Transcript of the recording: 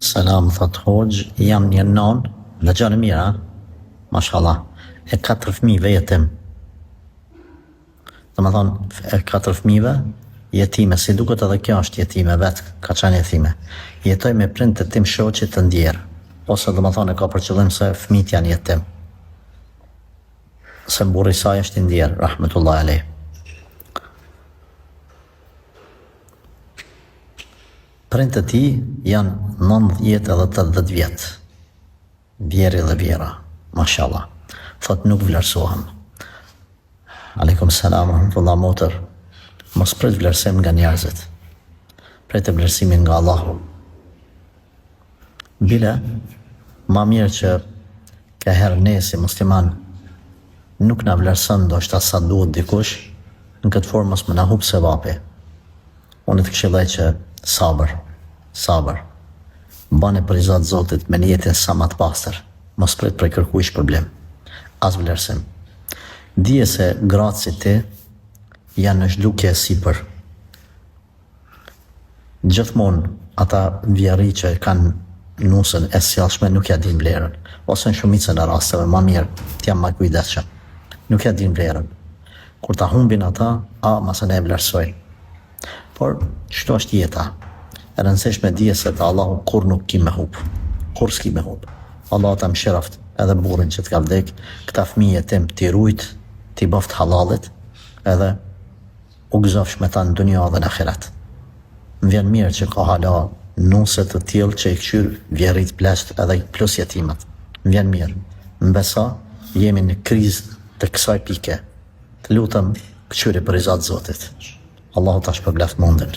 Selam thot hoxhë, jam një nonë, dëgjoni mirë a, mashallah, e katër fëmijëve jetim. Domethënë, e katër fëmijëve jetime, si duket edhe kjo është jetime vetë, ka qenë jetime. Jetoj me prindët e tim shoqit të ndjerë, ose domethënë e ka për qëllim se fëmijët janë jetim. Se burri i saj është i ndjerë, rahmetullahi alejh. Prindët e tij janë 90 edhe 80 vjet. Vjehrri dhe vjehrra. Mashallah. Thot nuk vlerësohem. Alejkum selam rahmetullah motër. Mos prit vlerësim nga njerëzit. Prite vlerësimin nga Allahu. Bile, ma mirë që ka herë ne si musliman nuk na vlerëson ndoshta sa duhet dikush, në këtë formë mos me na hup sevapi. Unë të këshilloj që sabër, sabër. Bane për riza të Zotit me nijetin sa ma të pastër, mos prit prej kërkujt shpërblim, as vlerësim. Dije se gratë si ti janë në zhdukje e sipër. Gjithmonë ata vjehrri që e kanë nusen e sjellshme nuk ja dinë vlerën, ose në shumicën e rasteve ma mirë të jam ma i kujdesshëm. Nuk ja dinë vlerën. Kur ta humbin ata, a masanej e vlerësojnë. Por, kështu është jeta. E rëndësishme dije se te Allahu kurrë nuk ki me hup. Kurrë s'ki me hup. Allahu ta mëshiroft edhe burrin që të ka vdek, këta fëmijë jetim t'i rujt, t'i bëft hallallit, edhe u gëzofsh me ta në dunja dhe në ahiret. Më vjen mirë që ka hala nuse të tillë që i kqyr vjehrrit pleqtë edhe plus jetimët. Më vjen mirë. Më beso, jemi në krizë të kësaj pike. Të lutem, kqyri për riza të Zotit. Allahu ta shpërbleftë mundin.